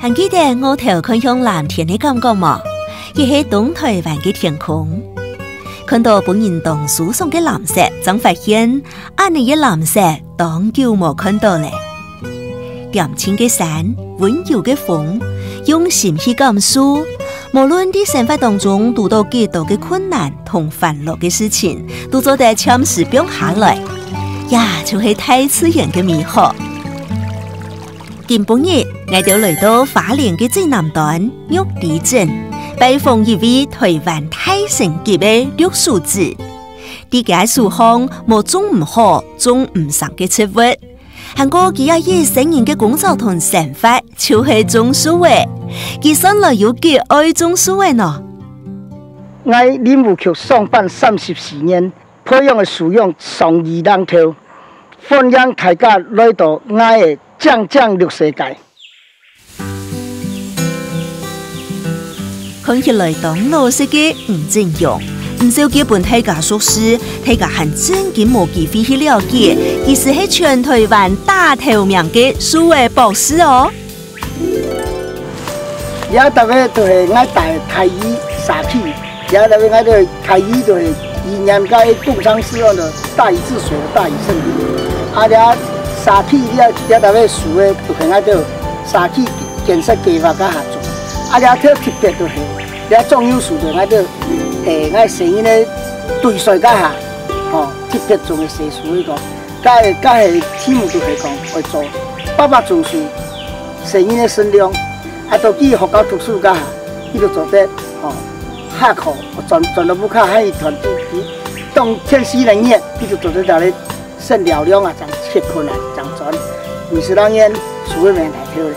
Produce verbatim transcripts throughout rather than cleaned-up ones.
還記得額頭看向藍天个感覺無？這係東台灣个天空。看到分人當舒爽个藍色，正發現，恁呢个藍色當久無看到咧。恬靜个山，溫柔个風，用心去感受。無論在生活當中堵到幾多个困難同煩惱个事情，都做得暫時放下來。這就係大自然个美好。 今晡日，𠊎兜來到花蓮个最南端，玉里鎮，拜訪一位台灣大神級个綠樹子。在佢个手項，無種毋好、種毋成个植物。還過佢也一生人个工作同生活，就係種樹仔。佢算來有幾愛種樹仔呢？𠊎林務局上班三十四年， 培養个素養上二零頭，歡迎大家來到𠊎个靚靚綠世界。看起來當老實个吳振勇，毋少佢分大家熟識，大家還真經無機會去了解，佢斯係全台灣打頭名个樹仔博士哦。 這搭位就係𠊎戴个台語社區，這搭位𠊎个台語就係語言甲工商時代个大禹治水的大禹聖地。啊，這社區這這搭位樹个就係𠊎个社區建設計劃甲合作。啊，這特特別就係這種有樹就𠊎个，誒，𠊎生日个對賽甲下，吼，特別種个細樹个講。 該該係題目就係講愛做爸爸種樹，細人个乘涼，啊，到去學校讀書該下，佢就做得吼，下課轉轉到屋下，還有團體，當天時冷熱，佢就做得在該乘涼涼啊，正歇睏啊，正轉，毋使當然樹个命來挑咧。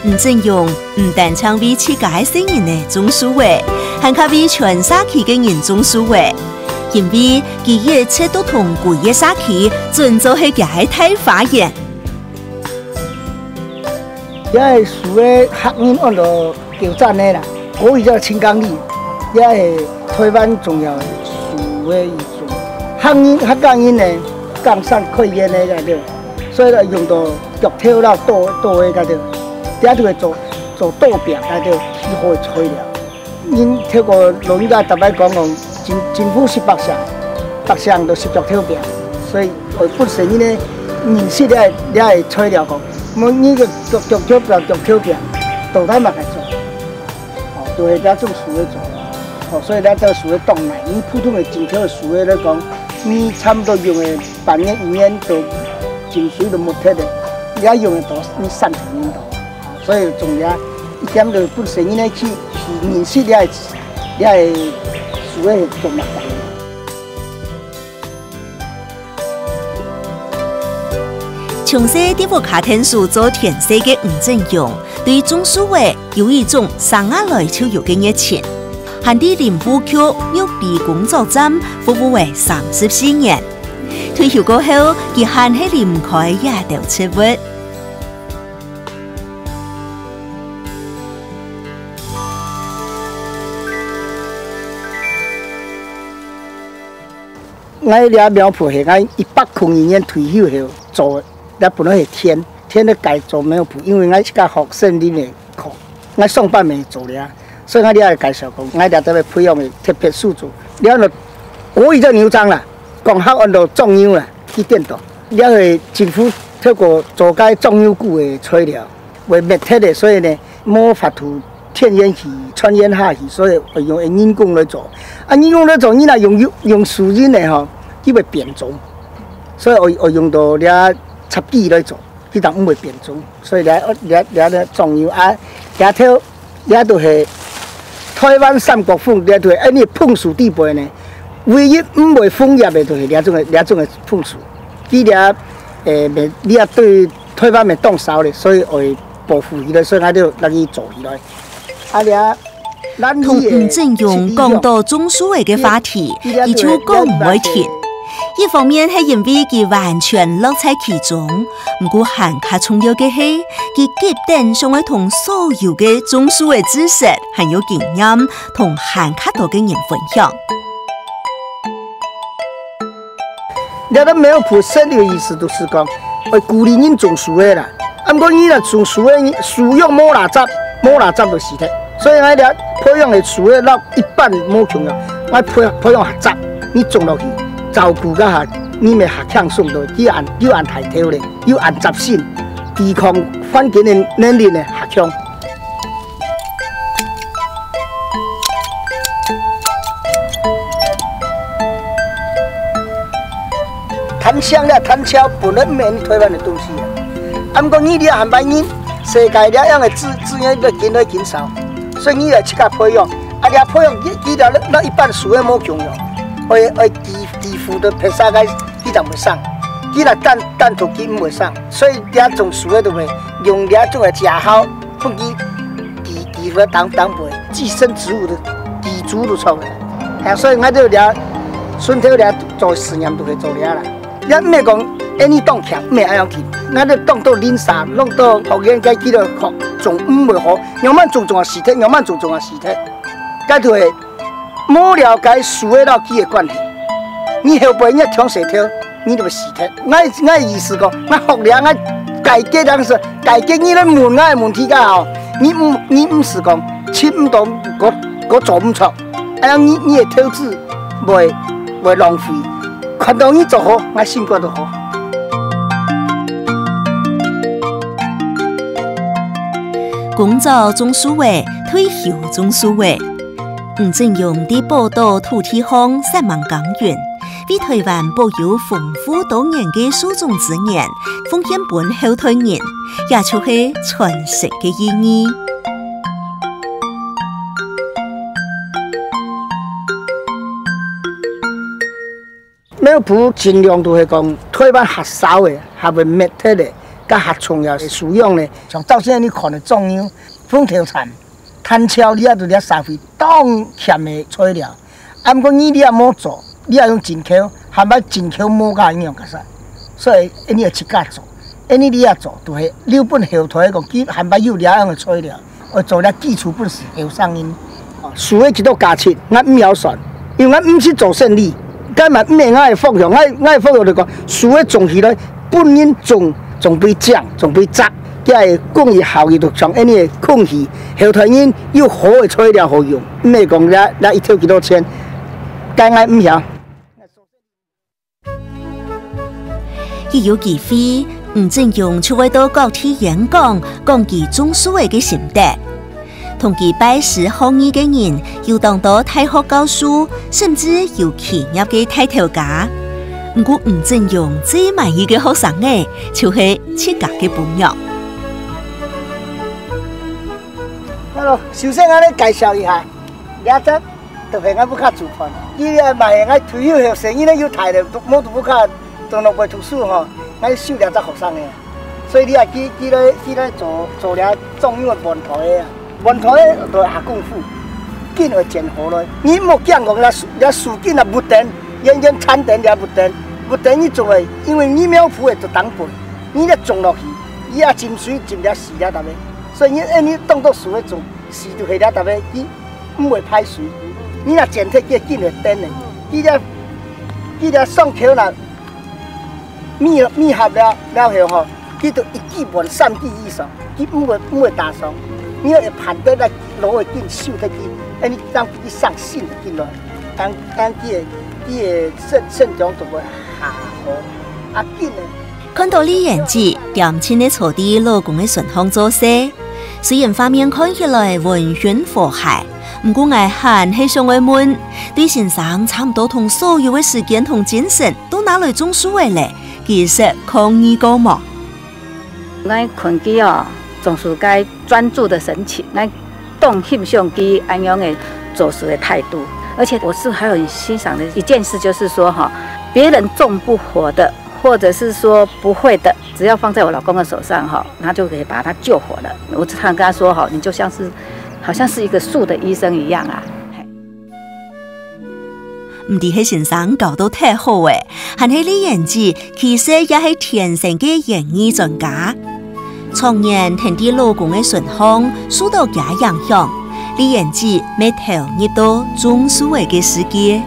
吳振勇 毋單淨為自家个細人仔種樹仔，還較為全社區个人種樹仔，因為佢一直都同歸个社區準做係佢个大花園。這个樹个客人安到九讚个啦，國語叫青岡櫟，這係台灣重要个樹个一種。客人客家人呢，岡山開菸个該个，所以呢用到 腳頭啦，刀刀个該兜，這就會做做刀柄該兜，起好个材料。人透過老人家逐擺講講，政政府食百姓，百姓就食腳頭餅，所以會本身人呢認識了了个材料講，無你个腳腳腳腳腳頭餅，到底嘛該做，哦，就係這種樹个做，哦，所以咱這樹个當難，你普通个進口个樹个來講，你差不多用个 半年一年都進水都沒忒个，也用得到，你三十年到。所以重要一點就本身人呢去去認識這个這个樹个動物。從細在屋下𢯭手做田事个吳振勇，對種樹仔有一種生下來就有个熱情，還在林務局玉里工作站服務了三十四年。 退休過後，佢還係離毋開這兜植物。𠊎這苗圃係𠊎一百空二年退休後做，這本來係田，田个改做苗圃，因為𠊎自家學森林个 課。𠊎上班也做了，所以𠊎這个介紹講，𠊎這搭位培養个特別樹種，了後國語叫牛樟啦，講客安到樟乳啦，去顛倒。了後政府透過做該樟乳菇个材料，會滅忒个，所以呢，無法度天然去傳染下去，所以會用人工來做。啊，人工來做，你若用用用樹仁个吼，佢會變種，所以會會用到這插枝來做。 佢當毋會變種，所以這這這這種有啊，這條這就係台灣三角楓，這就係恁呢楓樹底背呢，唯一毋會楓葉个就係這種个這種个楓樹。佢這誒，你也對台灣面當少咧，所以愛保護起來，所以𠊎就來去做起來。啊，這同吳振勇講到種樹仔个話題，佢就講毋會停。一方面係因為佢完全樂在其中，毋過還較重要个係，佢急等想愛同所有个種樹仔知識還有經驗，同還較多个人分享。 這个苗圃設立个意思就是講，愛鼓勵人種樹仔啦。啊，毋過你若種樹仔，樹葉無罅閘，無罅閘就死忒。所以𠊎這培養个樹仔摎一般無共樣，𠊎培，培養合閘，你種落去，照顧該下，你乜較輕鬆个，又恁，又恁大條咧，又恁集心，抵抗環境个能力呢較強。 炭香這炭草本來毋係台灣个東西啊。啊，毋過你這下還擺人，世界這樣个資，資源越緊來緊少，所以你愛自家培養。啊，這培養佢，佢這，這一般樹仔無共樣，愛，愛幾，幾副都別儕个，佢正會生，佢若單，單獨佢毋會生，所以這種樹仔都會用這種个家號。 分佢寄，寄回當，當輩，寄生植物个寄主都出來。啊，所以𠊎兜這，順頭這做實驗都係做這啦。也毋係講，恁呢當強，毋係恁樣強。𠊎兜當多鄰舍，弄到學員該幾多學，種毋會好，仰般種種啊死忒，仰般種種啊死忒。該就係無了解樹仔摎佢个關係。你後輩你長歲頭， 你就會死忒。𠊎，𠊎意思講，𠊎學了，𠊎改革，但是改革你來問𠊎个問題个吼，你毋，你毋使講，尋毋到，我，我做毋出。哎呀，你，你个投資會，會浪費。看到你做好，𠊎心肝都好。工作種樹仔，退休種樹仔。吳振勇在寶島土地項煞猛耕耘， 為台灣保有豐富多元个樹種資源，奉獻分後代人，也就係傳承个意義。苗圃盡量都係講台灣較少个，較會滅忒个，佮較重要个素養个。像早先你看个種樣，紅頭蠶、炭草，這都係社會當欠个材料。 啊，毋過你這無做，你愛用進口，還愛進口無價樣个噻。所以，你愛自家做，你這做，就係留分後代講，佢還愛有這樣个材料，愛做這基礎分係後生人。哦，樹仔幾多價值，𠊎毋曉算，因為𠊎毋識做生理，該嘛毋係𠊎个方向，𠊎，𠊎个方向就講，樹仔種起來， 分人種，種分靚，種分紮，這个公益效益就像恁呢个空氣，後代人有好个材料好用，毋係講這，這一條幾多錢，該𠊎毋曉。一有機會，吳振勇就會到各地演講，講佢種樹仔个心得。 同佢拜師學藝个人，有當多大學教授，甚至有企業个大頭家。毋過吳振勇最滿意个學生仔，就係自家个餔娘。Hello，首先𠊎來介紹一下，這隻就係𠊎屋下主伴，佢也嘛係𠊎退休後生，佢呢又大了，無在屋下，都落背讀書吼，𠊎收這隻學生仔。 所以你也記，記得，記得做，做這種樣个門徒个啊。門徒个就下功夫，緊愛剪好來。你莫驚講這樹，這樹緊啊不等，遠遠慘等這不等，不等你做个，因為你苗圃个就當背，你這種落去，你也浸水浸了死了逐个。所以你，你當作樹个種，死就係了逐个，佢毋會排水。你若剪忒佢緊會等个，佢這，佢這傷口啦， 密，密合了，了後吼，佢就一支半三支以上，佢毋會，毋會打爽。你愛盤得來，攞會緊，收得緊，恁呢正比佢生性緊來，恁，恁佢个，佢个生，生長就會較好，啊緊个。看到李燕姊恬靜个坐在老公个脣項做事，雖然畫面看起來溫馨和諧，毋過𠊎還係想愛問，對先生差毋多同所有个時間同精神 都拿來種樹仔咧，其實抗議過無？𠊎看佢哦，總是該專注的神情，𠊎當欣賞佢恁樣个做事的態度。而且我是還有欣賞的一件事，就是說哈，別人種不活的，或者是說不會的，只要放在我老公的手上哈，他就可以把它救活了。我常跟他說哈，你就像是好像是一个树的医生一样啊。嘿。毋知係先生教到忒好欸，還係李彥姊其實也係天生个園藝專家。長年跈在老公个身項，受到厥影響，李彥姊乜投入到種樹仔个世界。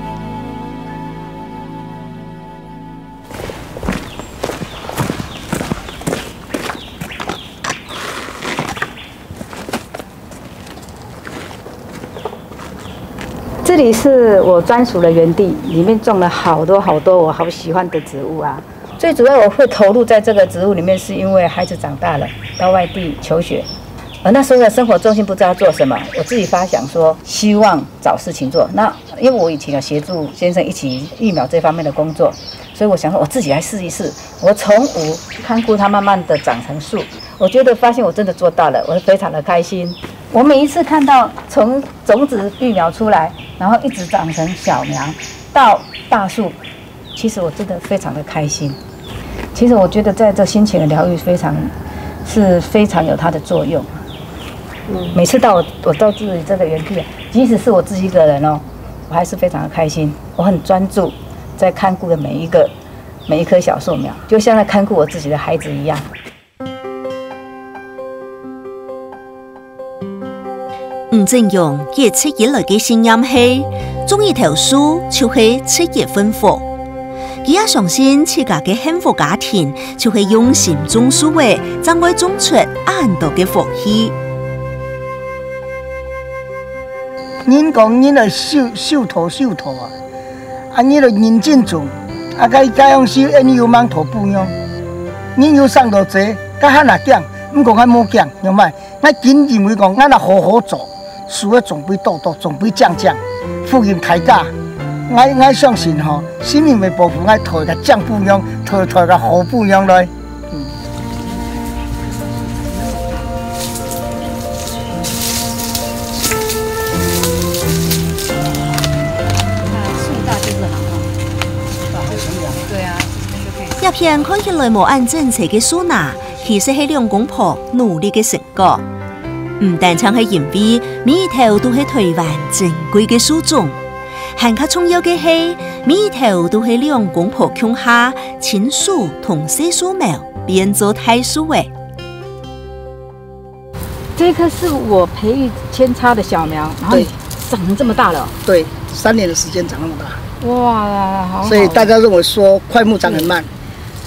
这里是我专属的园地，里面种了好多好多我好喜欢的植物啊。最主要我会投入在这个植物里面，是因为孩子长大了，到外地求学，而那时候的生活重心不知道做什么，我自己发想说，希望找事情做。那因为我以前有协助先生一起育苗这方面的工作，所以我想说我自己来试一试。我从无看顾它，慢慢的长成树，我觉得发现我真的做到了，我非常的开心。我每一次看到从种子育苗出来，然后一直长成小苗到大树，其实我真的非常的开心。其实我觉得在这心情的疗愈非常是非常有它的作用。每次到我我到自己这个园地，即使是我自己一个人哦，我还是非常的开心。我很专注在看顾的每一个每一棵小树苗，就像在看顾我自己的孩子一样。 吳振勇一直以來个信念係，種一頭樹就係植一份福。佢也相信自家个幸福家庭就係用心種樹仔，正會種出恁多个福氣。人講人愛守，守土，守土啊，啊，你愛認真種，啊，該，該樣時，恁樣有吂土不用。人有生到濟，該還若驚，毋過𠊎無驚，仰般？ 𠊎緊認為講，𠊎若好好做，樹仔總會多多，總會靚靚，福蔭大家。𠊎，𠊎相信吼，神明會保護𠊎，討一個靚餔娘，討，討一個好餔娘來。嗯。樹大就是好哈。對啊，這片看起來無恁整齊个樹林，其實係兩公婆努力个成 果。毋單淨係因為每一頭都係臺灣珍貴个樹種，還較重要个係，每一頭都係兩公婆共下親手同細樹苗變做大樹仔。這棵是我培育扦插的小苗，然後對。長成這麼大了。對，三年的時間長那麼大。哇，好好。所以大家認為說檜木長很慢，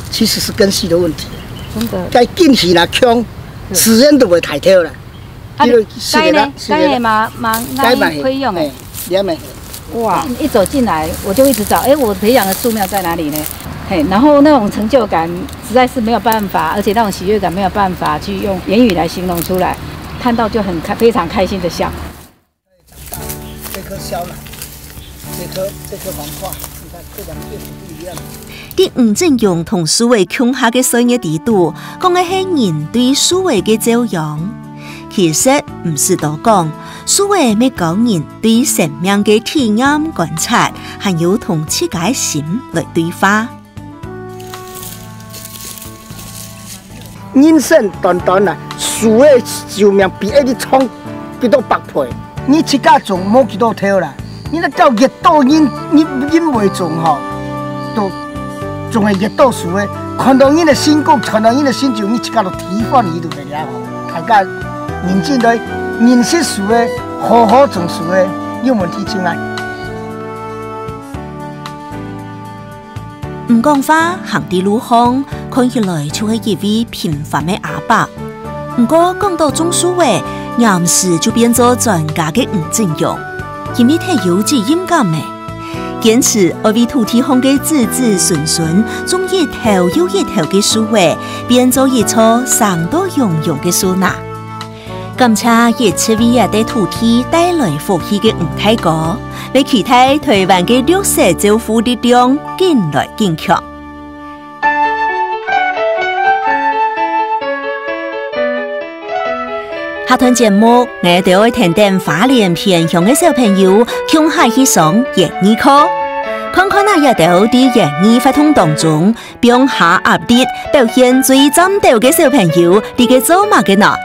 其實是根系的問題。真的。該根系若強， 自然都會大條啦。啊，因為該呢？該呢嘛，嘛，該嘛，該培養的。嘿，你還沒。哇，一走進來，我就一直找，哎，我培養的樹苗在哪裡呢？嘿，然後那種成就感實在是沒有辦法，而且那種喜悅感沒有辦法去用言語來形容出來，看到就很開，非常開心的笑。 這棵小蘭，這棵，這棵黃檎，你看這兩片是不一樣的。在吳振勇同樹仔共下个歲月裡肚，講个係人對樹仔个照養。其實毋使多講，樹仔乜教人對生命个體驗、觀察，還有同自家个心來對話。 人生短短啊，樹个壽命比一日長幾多百倍。你自家種無幾多頭啦，你若到熱到人，你人袂種吼，都總會熱到樹个。看到人个辛苦，看到人个成就，你自家都體會你都袂了吼。大家認真來認識樹个，好好種樹个，有問題進來。 毋講話，行在路項，看起來就係一位平凡个阿伯。毋過講到種樹仔，黏時就變做專家个吳振勇，因為忒有責任感了。堅持愛為土地項个子子孫孫種一頭又一頭个樹仔，變做一座生到勇勇个樹林。 感謝一直為這塊土地帶來福氣个吳大哥，也期待臺灣个綠色照護力量緊來緊強。下段節目，𠊎兜愛跈等花蓮偏鄉个小朋友，共下去上園藝課，看看啊，這兜在園藝活動當中 放下壓力，表現最嶄斗个小朋友，在該做麼个呢？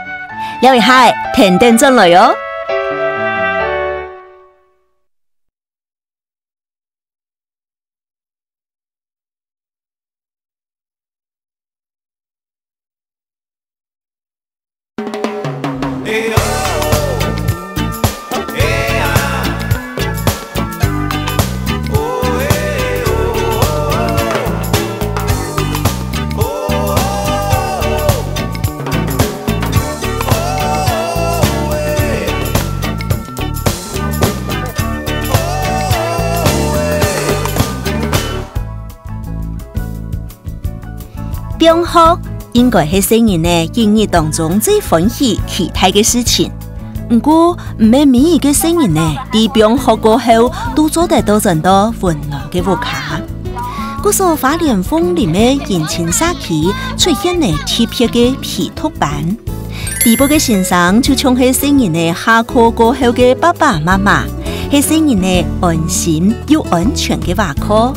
尞一下，跈等轉來哦！放學應該係細人仔一日當中最歡喜、期待个事情。毋過，毋係每一個細人仔在放學過後都做得到轉到溫暖个屋下。故所花蓮鳳林个迎親社區出現了特別个陪讀班。裡背个先生就像係細人仔下課過後个爸爸媽媽，係細人仔安心又安全个倚靠。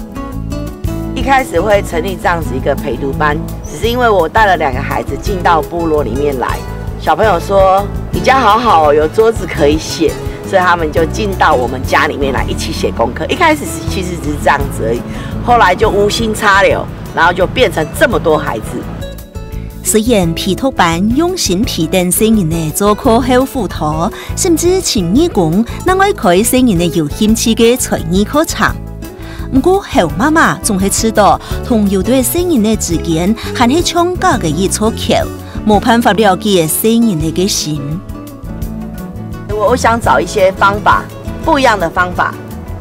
一開始會成立這樣子一個陪讀班，只是因為我帶了兩個孩子進到部落裡面來，小朋友說你家好好哦，有桌子可以寫，所以他們就進到我們家裡面來一起寫功課。一開始其實只是這樣子而已，後來就無心插柳，然後就變成這麼多孩子。雖然陪讀班用心陪等細人仔做課後輔導，甚至請義工，另外開細人仔有興趣个才藝課程。毋過，猴媽媽總係試著同有對細人仔之間還係像隔个一座橋，無辦法了解細人仔个心。我我想找一些方法，不一樣的方法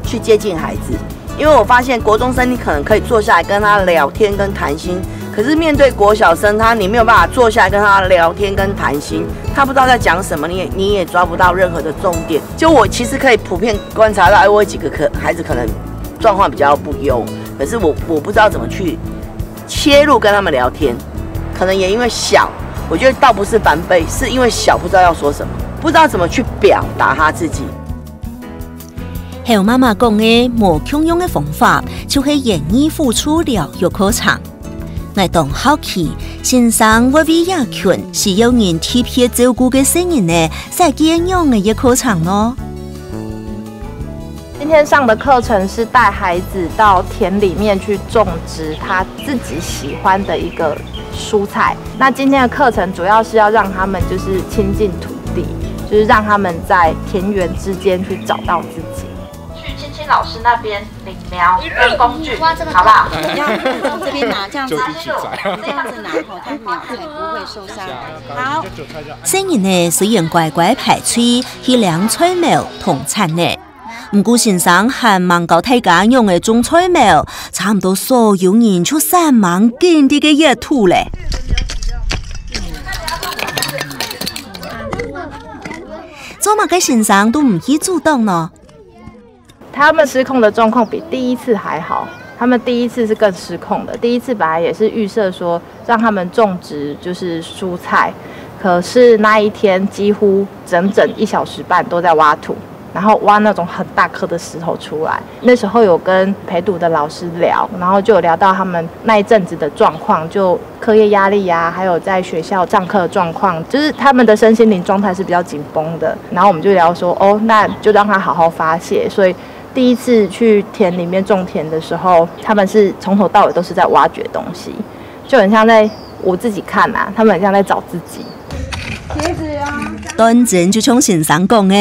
去接近孩子，因為我發現國中生你可能可以坐下來跟他聊天跟談心，可是面對國小生，他你沒有辦法坐下來跟他聊天跟談心，他不知道在講什麼，你也你也抓不到任何的重點。就我其實可以普遍觀察到，哎，我有幾個可孩子可能狀況比較不優，可是我我不知道怎麼去切入跟他們聊天，可能也因為小，我覺得倒不是煩備，是因為小不知道要說什麼，不知道怎麼去表達他自己。猴媽媽講个無共樣个方法，就係園藝輔助療育課程。𠊎當好奇，先生會為這群需要人特別照顧个細人仔，設計仰仔个課程呢？今天上的課程是帶孩子到田裡面去種植他自己喜歡的一個蔬菜。那今天的課程主要是要讓他們就是親近土地，就是讓他們在田園之間去找到自己。去青青老師那邊領苗跟工具，好不好？这边拿这样子，这样子拿吼，它苗才不会受伤。好，細人仔雖然乖乖排隊去領菜苗同產仔，毋過先生還吂教大家仰仔種菜苗，差毋多所有人就煞猛緊佇該挖土咧。做麼个先生都毋去阻擋呢？他們失控的狀況比第一次還好，他們第一次是更失控的。第一次本來也是預設說讓他們種植就是蔬菜，可是那一天幾乎整整一小時半都在挖土，然後挖那種很大顆的石頭出來。那時候有跟陪讀的老師聊，然後就有聊到他們那一陣子的狀況，就課業壓力啊，還有在學校上課的狀況，就是他們的身心靈狀態是比較緊繃的。然後我們就聊說，哦，那就讓他好好發洩。所以第一次去田裡面種田的時候，他們是從頭到尾都是在挖掘東西，就很像在我自己看啊，他們很像在找自己。當真就像先生講个，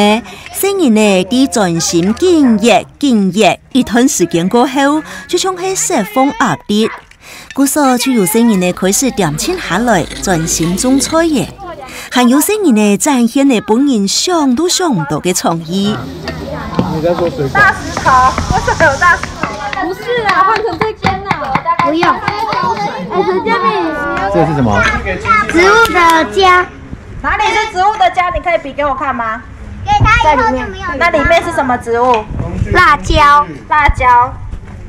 細人仔在專心緊挖緊挖一段時間過後，就像係釋放壓力。故所就有細人仔開始恬靜下來，專心種菜仔，還有細人仔展現了本人想都想毋到个創意。你在說水果？大石頭，为什么有大石头？不是啦，换成这根啦。不用。哎，陈建明，这是什么？植物的家。哪里是植物的家？你可以比给我看吗？给他以后就没有。那里面是什么植物？辣椒。辣椒。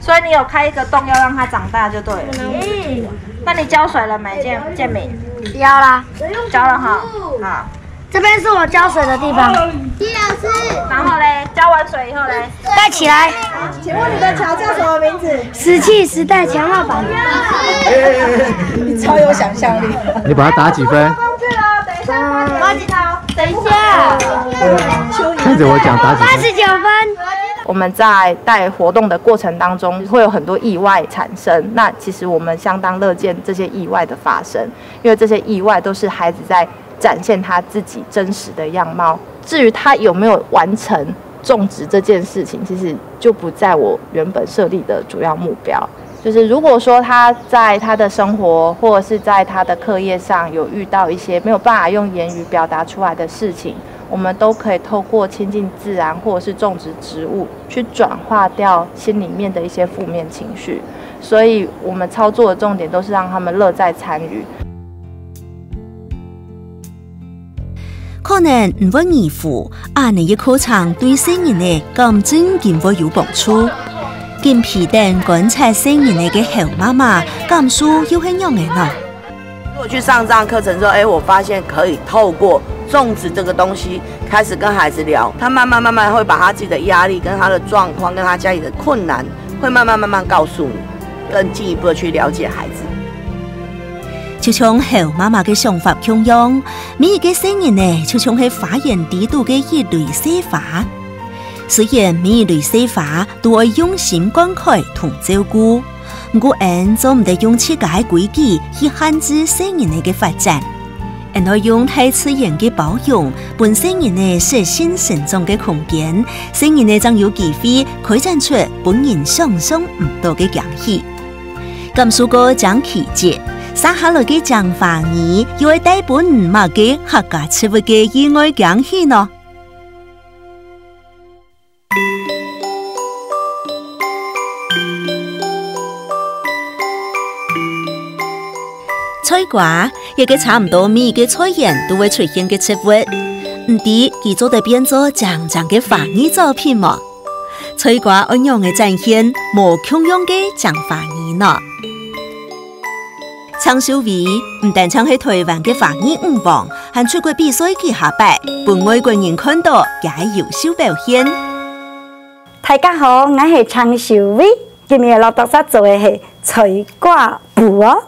所以你有开一个洞，要让它长大就对了。那你浇水了没，建建明？浇啦。浇了哈。好。这边是我浇水的地方。然后嘞，浇完水以后嘞，盖起来。请问你的桥叫什么名字？石器时代强化版。你超有想象力。你把它打几分？工具了，等一下发给你哦。等一下。看着我讲打几分？八十九分。我们在带活动的过程当中，会有很多意外产生。那其实我们相当乐见这些意外的发生，因为这些意外都是孩子在展现他自己真实的样貌。至于他有没有完成种植这件事情，其实就不在我原本设立的主要目标。就是如果说他在他的生活或者是在他的课业上有遇到一些没有办法用言语表达出来的事情，我们都可以透过亲近自然或者是种植植物去转化掉心里面的一些负面情绪。所以我们操作的重点都是让他们乐在参与。可能毋會疑惑，恁呢个課程對細人仔敢真經會有幫助？緊皮等觀察細人仔个猴媽媽，感受又係仰仔呢？我去上這樣課程之後，哎，我發現可以透過種植這個東西，開始跟孩子聊，他慢慢慢慢會把他自己的壓力、跟他的狀況、跟他家裡的困難，會慢慢慢慢告訴你，更進一步的去了解孩子。就像猴媽媽个想法共樣，每一個細人仔就像係花園底肚个一蕊細花。雖然每一蕊細花都愛用心灌溉同照顧，毋過𫣆做毋得用自家个規矩去限制細人仔个發展。𫣆愛用大自然个包容，分細人仔適性成長个空間，細人仔正有機會開展出分人想像毋到个驚喜。感受過靚奇蹟，續下來个靚花語又會帶分你麼个客家植物个意外驚喜呢？ 菜瓜，一個差毋多每一個菜園都會出現个植物。毋知佢做得變做靚靚个花藝作品無？菜瓜愛仰仔展現無共樣个靚花藝呢？ 鄭秀慧毋單淨係臺灣个花藝女王，還出國比賽幾下擺，分外國人看著佢个優秀表現。大家好，𠊎係鄭秀慧，今日摎大家做个係菜瓜布哦。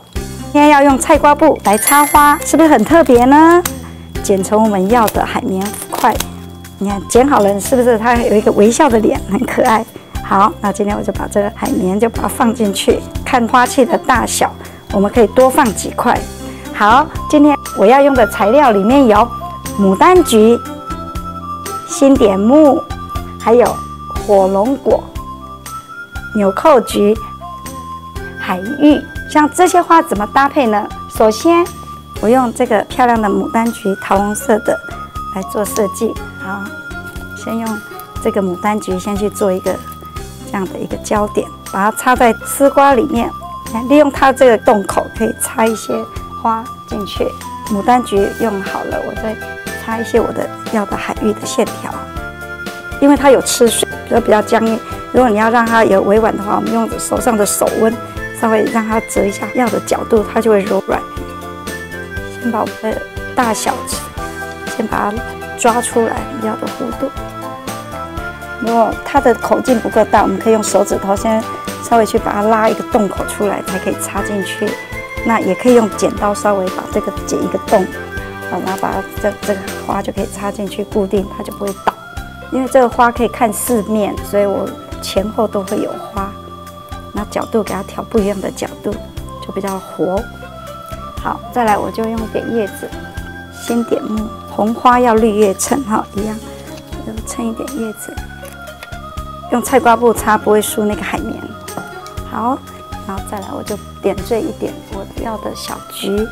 今天要用菜瓜布來插花，是不是很特別呢？剪成我們要的海綿塊，你看剪好了，是不是它有一個微笑的臉，很可愛？ 好，那今天我就把這個海綿就把它放進去，看花器的大小，我們可以多放幾塊。好，今天我要用的材料裡面有牡丹菊、新典木，還有火龍果、紐扣菊、海芋。像這些花怎麼搭配呢？首先，我用這個漂亮的牡丹菊，桃紅色的來做設計。好，先用這個牡丹菊先去做一個這樣的一個焦點，把它插在絲瓜裡面，利用它這個洞口可以插一些花進去。牡丹菊用好了，我再插一些我的要的海芋的線條，因為它有吃水，就比較僵硬。如果你要讓它有委婉的話，我們用手上的手溫稍微讓它折一下，要的角度它就會柔軟。先把我們的大小先把它抓出來，要的弧度。 如果它的口徑不夠大，我們可以用手指頭先稍微去把它拉一個洞口出來，才可以插進去。那也可以用剪刀稍微把這個剪一個洞，啊，然後把它這，這個花就可以插進去固定，它就不會倒。因為這個花可以看四面，所以我前後都會有花。那角度給它調不一樣的角度，就比較活。好，再來我就用點葉子，新典木，紅花要綠葉襯哈，一樣。 就襯一點葉子，用菜瓜布擦不會輸那個海綿。好，然後再來我就點綴一點我要的小菊，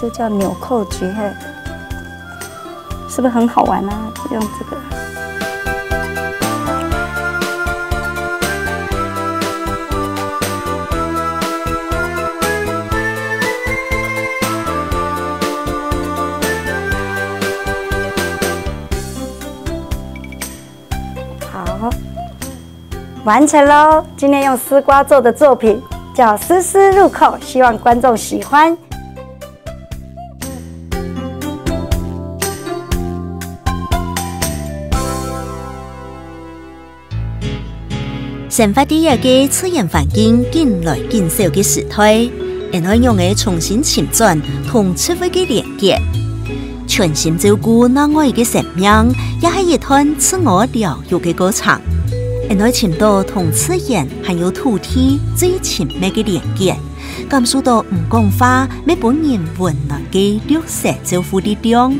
這叫紐扣菊嘿，是不是很好玩啊？用這個。 好，完成咯！今天用絲瓜做的作品叫絲絲入扣，希望觀眾喜歡。 生活在一個自然環境緊來緊少个時代，𫣆愛仰仔重新尋轉同植物个連結。全心照顧另外一個生命，也係一段自我療癒个過程。𫣆愛尋到同自然還有土地最親密个連結，感受到毋講話乜分人溫暖个綠色照護力量。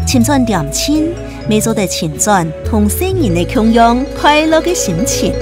尋轉恬靜，乜做得尋轉同細人仔共樣快樂个心情。